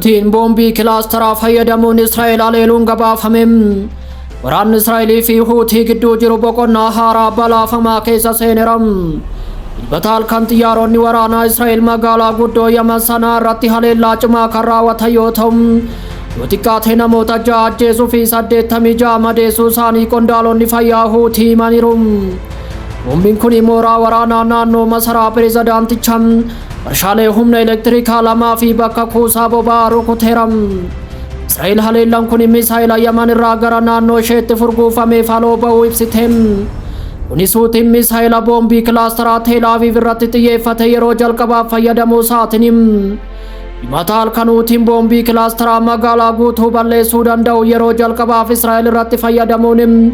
Huutiin boombii kilaastaraa fayyadamuun Israa'el haleeluun gabaafame. Waraanni Israa'elii fi Huutii gidduu jiru boqonnaa haaraa balaafamaa keessa seeneera. Dilbata halkan xiyyaaronni waraanaa Israa'el magaalaa guddoo Yaman Sanaa irratti haleellaa cimaa kan raawwatan yoo ta'u, yoo xiqqaate namoota 6 ajjeesuu fi 86 madeessuu isaanii qondaalonni fayyaa Huutii himaniiru. Boombiin kun mooraa waraanaa naannoo masaraa pirezidaantichaa, warshaalee humna elektirikaa lamaa fi bakka kuusaa boba'aa rukuteera. Israa'el haleellaan kun misaa'ila Yaman irraa gara naannoo isheetti furguufameef haloo ba'uu ibsite. Kunis Huutiin misaa'ila boombii kilaastaraa Teel Aviv irratti xiyyeeffate yeroo jalqabaaf fayyadamuu isaatiin. Himata halkan Huutiin boombii kilaastaraa magaalaa guutuu balleessuu danda'u yeroo jalqabaaf Israa'el irratti fayyadamuun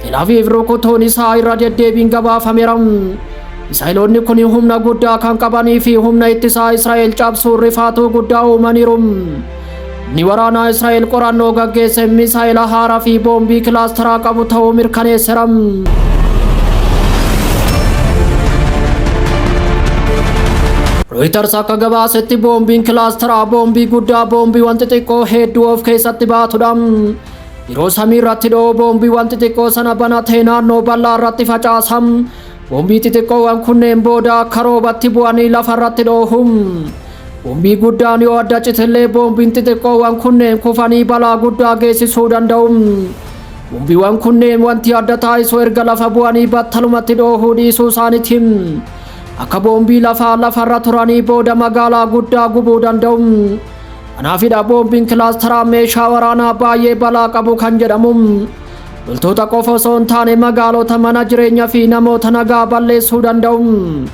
Tel Aviv rukutuun isaa irra deddeebiin gabaafameera. Misaa'iloonni kun humna guddaa kan qabanii fi humna ittisaa Israa'el cabsuun rifaatuu guddaa uumaniiru. Humni waraanaa Israa'el qorannoo gaggeesse misaa'ila haaraa fi boombii kilaastaraa qabu ta'uu mirkaneesseera. Reuters akka gabaasetti boombiin kilaastaraa boombii guddaa boombiiwwan xixiqqoo hedduu of keessatti baatudha. Yeroo samii irratti dho'u boombiiwwan xixiqqoo sana banatee naannoo bal'aa irratti facaasa. Boombii xixiqqoowwan kunneen booda akka roobatti bu'anii lafa irratti dhoohu. Boombii guddaan yoo adda citellee boombiin xixiqqoowwan kunneen kufanii balaa guddaa geessisuu danda'u. Boombiiwwan kunneen wanti adda taasisu erga lafa bu'anii battalumatti dhoohuu dhiisuu isaaniiti. Akka boombii lafaa lafarra turanii booda magaalaa guddaa gubuu danda'u. Kanaafidha boombiin kilaastaraa meeshaa waraanaa baay'ee balaa qabu kan jedhamu. Loltoota qofa osoo hin taane magaalota, mana jireenyaa fi namoota nagaa balleessuu danda'u.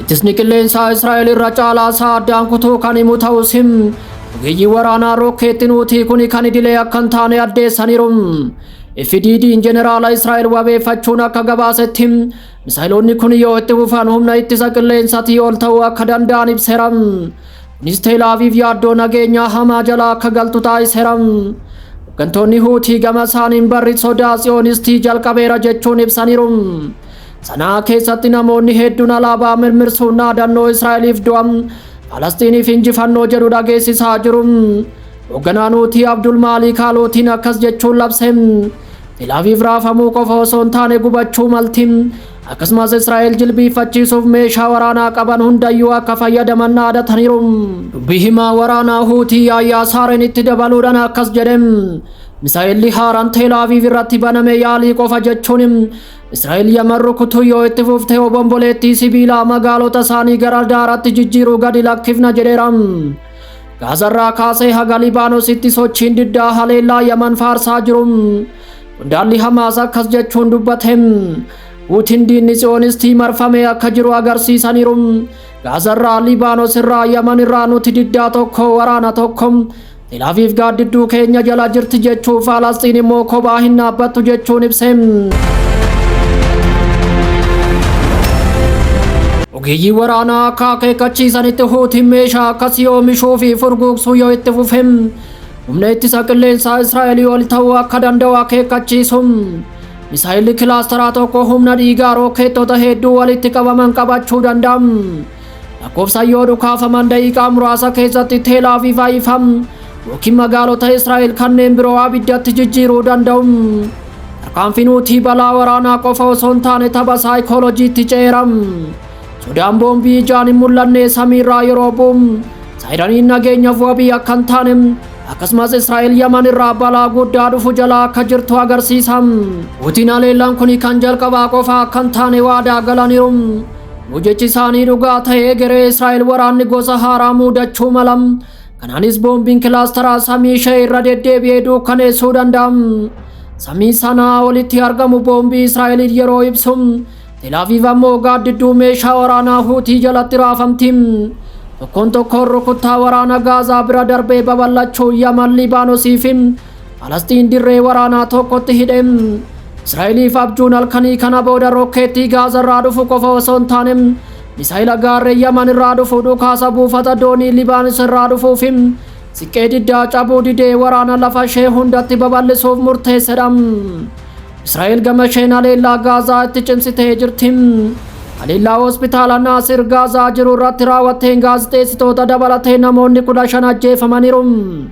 Ittisni qilleensaa Israa'el irra caalaa isaa addaan kutuu kan himu ta'us, ogeeyyii waraanaa rokkeettiin Huutii kun kan idilee akka hin taane addeessaniiru. FDD'n jeneraala Israa'el wabeeffachuun akka gabaasetti misaayiloonni kun yoo itti fufan humna ittisa qilleensaatii ol ta'uu akka danda'an ibseera. Kunis Teel Aviv yaaddoo nageenyaa hamaa jalaa akka galtu taasiseera. Hooggantoonni Huutii gama isaaniin barri sodaa Tsiyoonistii jalqabeera jechuun ibsaniiru. Sanaa keessatti namoonni hedduun alaabaa mirmirsuun dhaadannoo Israa'eliif du'a, Falasxiiniif injifannoo jedhu dhageessisaa jiru. Hoogganaan Huutii Abdul Maaliik Al-Huutiin akkas jechuun labse. Tel Aviv raafamuu qofa osoo hin taane gubachuu malti. Akkasumas Israa'el jilbiiffachiisuuf meeshaa waraanaa qaban hundayyuu akka fayyadaman dhaadataniiru. Dubbii himaa waraanaa Huutii Yaayyaa Saareen itti dabaluudhaan akkas jedhe. Misaa'illi haaraan Teel Aviv irratti baname yaalii qofa jechuun Israa'el Yaman rukutuu yoo itti fufte obomboleettii sibiilaa magaalota isaanii gara daaratti jijjiiruu gadi lakkifna jedheera. Gaazarraa kaasee haga Libaanositti sochiin diddaa haleellaa Yaman faarsaa jiru. Qondaalli Hamaas akkas jechuun dubbate. Huutiin diinni Tsiyoonistii marfamee akka jiru agarsiisaniiru. Gaazarraa, Libaanos irraa, Yaman irraa nuti diddaa tokko, waraana tokko. Tel Aviv gaaddidduu keenya jala jirti jechuu, Falasxiin immoo kophaa hin dhaabbattu jechuun ibse. Ogeeyyii waraanaa akka akeekkachiisanitti Huutiin meeshaa akkasii oomishuu fi furguugsuu yoo itti fufe humna ittisa qilleensaa Israa'elii ol ta'uu akka danda'u akeekkachiisu. Misaayilli kilaastaraa tokko humna dhiigaa rookeettota hedduu walitti qabaman qabachuu danda'a. Lakkoofsaan yoo dhukaafaman daqiiqaa muraasa keessatti Teel Aviv, Haifa yookiin magaalota Israa'el kanneen biroo abiddatti jijjiiruu danda'u. Tarkaanfiin Huutii balaa waraanaa qofa osoo hin taane tapha saayikooloojiitti ce'eera. Sodaan boombii ijaan hin mul'anne samiirraa yeroo bu'u saayiraniin nageenyaaf wabii akka hin taane, akkasumas Israa'el Yaman irraa balaa guddaa dhufu jalaa akka jirtu agarsiisa. Huutiin haleellaan kun kan jalqabaa qofa akka hin taane waadaa galaniiru. Jechi isaanii dhugaa ta'ee garee Israa'el waraanni gosa haaraa muudachuu mala. Kanaanis boombiin kilaastaraa samii ishee irra deddeebi'ee duukkaneessuu danda'a. Samii Sanaa olitti argamu boombii Israa'el yeroo ibsu, Tel Aviv ammoo gaaddidduu meeshaa waraanaa Huutii jalatti raafamti. Tokkoon tokkoon rukuttaa waraana Gaazaa bira darbee babal'achuu Yaman, Libaanosii fi Falasxiin dirree waraanaa tokkotti hidhe. Israa'eliif abjuun halkanii kana booda rokkeettii Gaazarraa dhufu qofa osoo hin taane misaayila gaarree Yaman irraa dhufu, dhukaasa buufata doonii Libaanos irraa dhufuu fi siqqee diddaa cabuu didee waraana lafa ishee hundatti babal'isuuf murteessedha. Israa'el gama isheen haleellaa Gaazaa itti cimsitee jirti. Haleellaa hospitaala Naasir Gaazaa jiru irratti raawwatteen gaazexeessitoota dabalatee namoonni 15 ajjeefamaniiru.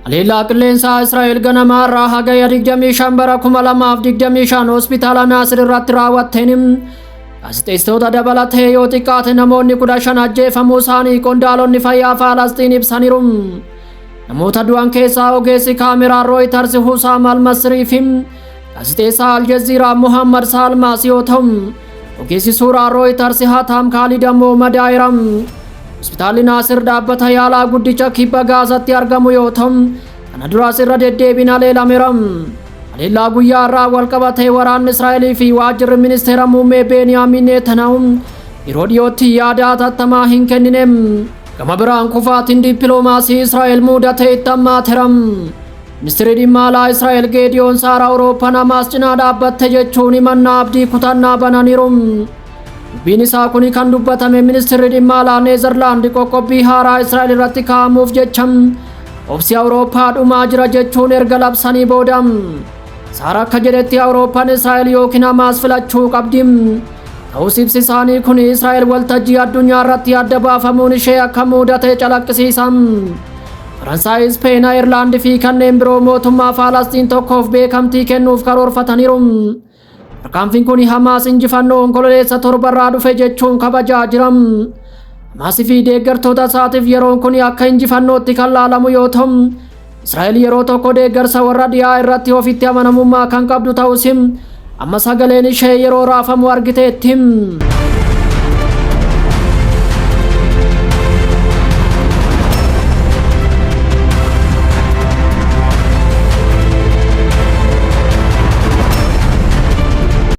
Haleellaa qilleensaa Israa'el ganamaa irraa Hagayya 25 bara 2025 hospitaala Naasir irratti raawwatteen gaazexeessitoota dabalatee yoo xiqqaate namoonni 15 ajjeefamuu isaanii qondaalonni fayyaa Faalastiin ibsaniiru. Namoota du'an keessaa ogeessi kaameraa Rooyitars Husaam Almasrii fi gaazexeessaa Aljaziiraa Muhammad Saalmaas yoo ta'u, ogeessi suuraa Rooyitars Hataam Kaalid ammoo madaa'eera. Hospitaalli Naasir dhaabbata yaalaa guddicha kibba Gaazatti argamu yoo ta'u, kana duraas irra deddeebiin haleelameera. Haleellaa guyyaa irraa wal qabatee waraanni Israa'elii fi waajjirri ministeera muummee Beeniyaamin Netanyahu yeroo dhiyootti yaada hatattamaa hin kennine. Gama biraan kufaatiin dippiloomaasii Israa'el mudatee itti hammaateera. Ministeerri dhimma alaa Israa'el Geediyoon Saar Awurooppaan Hamaas cinaa dhaabbatte jechuun himannaa abdii kutannaa bananiiru. Dubbiin isaa kuni kan dubbatame ministeerri dhimma alaa Neezerlaandi qoqqobbii haaraa Israa'el irratti kaa'amuuf jecha obsi Awurooppaa dhumaa jira jechuun erga labsanii booda. Saar akka jedhetti Awurooppaan Israa'el yookiin Hamaas filachuu qabdi. Ta'us ibsi isaanii kun Israa'el waltajjii addunyaa irratti adda baafamuun ishee akka mudate calaqqisiisa. Faransaay, Ispeen, Ayirlaand fi kanneen biroo mootummaa Faalastiin tokkoof beekamtii kennuuf karoorfataniiru. Tarkaanfiin kun Hamaas injifannoo Onkololeessa 7rraa dhufe jechuun kabajaa jira. Hamaas fi deeggartoota isaatiif yeroon kun akka injifannootti kan laalamu yoo ta'u, Israa'el yeroo tokko deeggarsa warra dhiyaa irratti ofitti amanamummaa kan qabdu ta'us, amma sagaleen ishee yeroo raafamu argiteetti.